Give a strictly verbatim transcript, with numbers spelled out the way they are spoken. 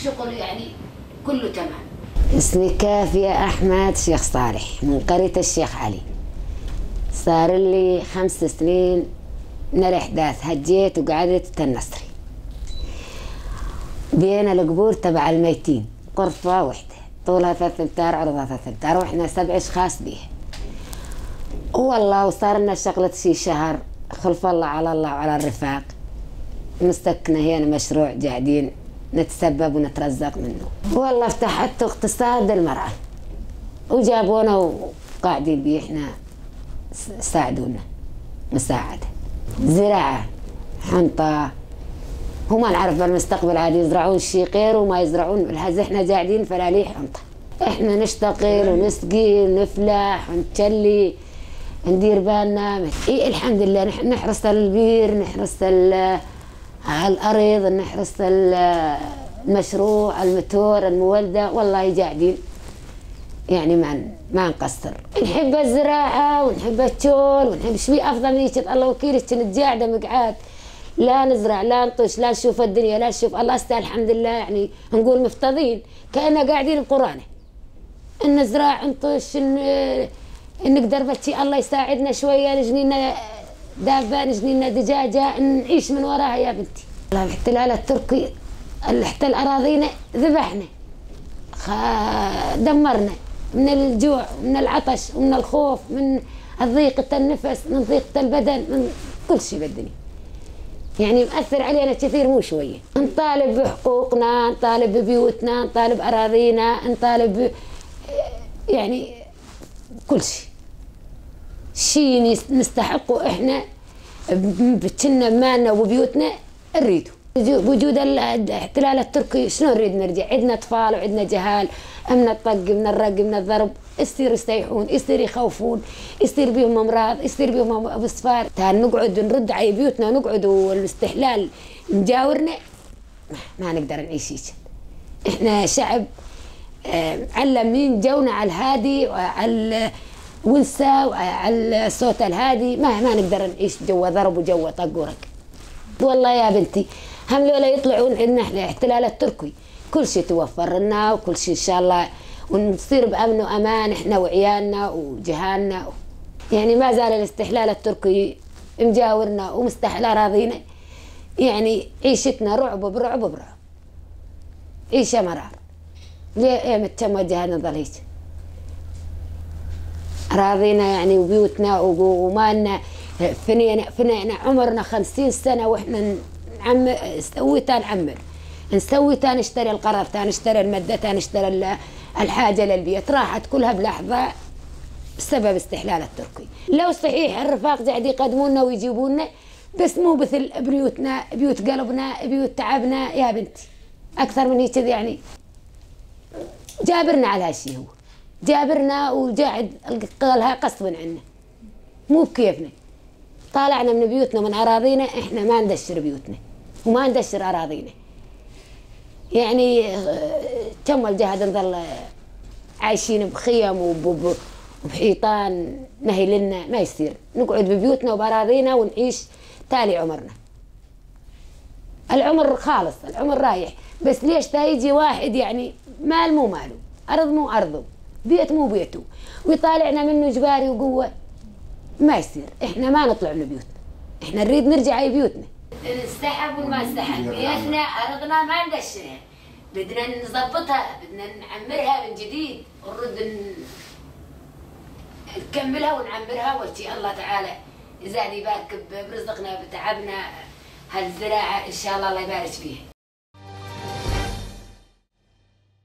شغل يعني كله تمام. اسمي كافية أحمد شيخ صالح، من قرية الشيخ علي. صار لي خمس سنين من الأحداث، هجيت وقعدت في النصري بين القبور تبع الميتين، غرفة وحدة، طولها ثلاث أمتار، عرضها ثلاث أمتار، وإحنا سبع أشخاص بيها. والله وصار لنا شغلة شي شهر، خلف الله على الله وعلى الرفاق، مستكنا هنا مشروع قاعدين نتسبب ونترزق منه. والله فتحت اقتصاد المرأة وجابونا وقاعدين بيه احنا، س-، ساعدونا مساعدة. زراعة، حنطة، هما نعرف بالمستقبل عاد يزرعون شي غير وما يزرعون، بالهز احنا قاعدين فلالي حنطة. احنا نشتغل ونسقي ونفلح ونتشلي، ندير بالنا. اي الحمد لله، نح-، نحرس البير، نحرس ال-، على الأرض، نحرس ال-، المشروع، المتور، المولدة، والله قاعدين. يعني ما ن-، ما نقصر. نحب الزراعة ونحب الشول ونحب شوي أفضل من هيك. الله وكيلك، كنت قاعدة مقعد، لا نزرع، لا نطش، لا نشوف الدنيا، لا نشوف الله. هسه الحمد لله، يعني نقول مفتضين، كأننا قاعدين بقرانة. نزرع، نطش، ن-، نقدر بس الله يساعدنا شوية، نجني لنا دابة، نجني لنا دجاجة، نعيش من وراها يا بنتي. والله الاحتلال التركي اللي احتل أراضينا ذبحنا، خ-، دمرنا من الجوع، من العطش، من الخوف، من ضيقة النفس، من ضيقة البدن، من كل شي بالدنيا. يعني مأثر علينا كثير، مو شوية. نطالب بحقوقنا، نطالب ببيوتنا، نطالب أراضينا، نطالب ب-، يعني كل شي. شي نس-، نستحقه إحنا ب-، بجنا بمالنا وببيوتنا نريده. وجو-، وجود ال-، الاحتلال التركي، شنو نريد نرجع؟ عندنا أطفال وعندنا جهال، من الطق، من الرق، من الضرب، يصير يستيحون، يصير يخوفون، يصير بيهم أمراض، يصير بيهم أب-، أبو صفار. تان نقعد نرد على بيوتنا، نقعد والاستحلال مجاورنا، ما نقدر نعيش هيك. احنا شعب، آه، معلمين جونا على الهادي وعلى الونسة وعلى الصوت الهادي، ما، ما نقدر نعيش جوا ضرب وجوا طق ورق. والله يا بنتي، هم لولا يطلعون عندنا احنا الاحتلال التركي، كل شي توفر لنا وكل شي ان شاء الله، ونصير بأمن وأمان احنا وعيالنا وجهالنا. يعني ما زال الاستحلال التركي مجاورنا ومستحل أراضينا. يعني عيشتنا رعب برعب برعب، عيشة مرار. ليه، إيه، متى موجهة نظل هيك؟ أراضينا يعني وبيوتنا وقو-، ومالنا، فنينا، فنينا عمرنا خمسين سنة وإحنا نعم-، نسوي تا نعمر، نسوي تا نشتري القرار، تا نشتري المادة، تا نشتري ال-، الحاجة للبيت، راحت كلها بلحظة بسبب استحلال التركي. لو صحيح الرفاق قاعد يقدمونا ويجيبونا، بس مو مثل بيوتنا، بيوت قلبنا، بيوت تعبنا يا بنتي. أكثر من هيك يعني، جابرنا على هالشي هو. جابرنا وجاعد قالها غصبًا عنا. مو بكيفنا. طالعنا من بيوتنا، من أراضينا، إحنا ما ندشر بيوتنا. وما ندشر أراضينا. يعني، آه، كم الجهد نظل عايشين بخيم وب-، ب-، وبحيطان نهي لنا، ما يصير. نقعد ببيوتنا وبأراضينا ونعيش تالي عمرنا. العمر خالص، العمر رايح. بس ليش تا يجي واحد، يعني، مال مو ماله، أرض مو أرضه، بيت مو بيته، ويطالعنا منه جباري وقوة؟ ما يصير. إحنا ما نطلع من بيوتنا، إحنا نريد نرجع أي بيوتنا. انسحب وما انسحب، بيتنا، أرضنا ما ندشرها. بدنا نظبطها، بدنا نعمرها من جديد، ونرد ن-، نكملها ونعمرها، وشي الله تعالى يزاد يبارك ب-، برزقنا، بتعبنا، هالزراعة إن شاء الله، الله يبارك فيها.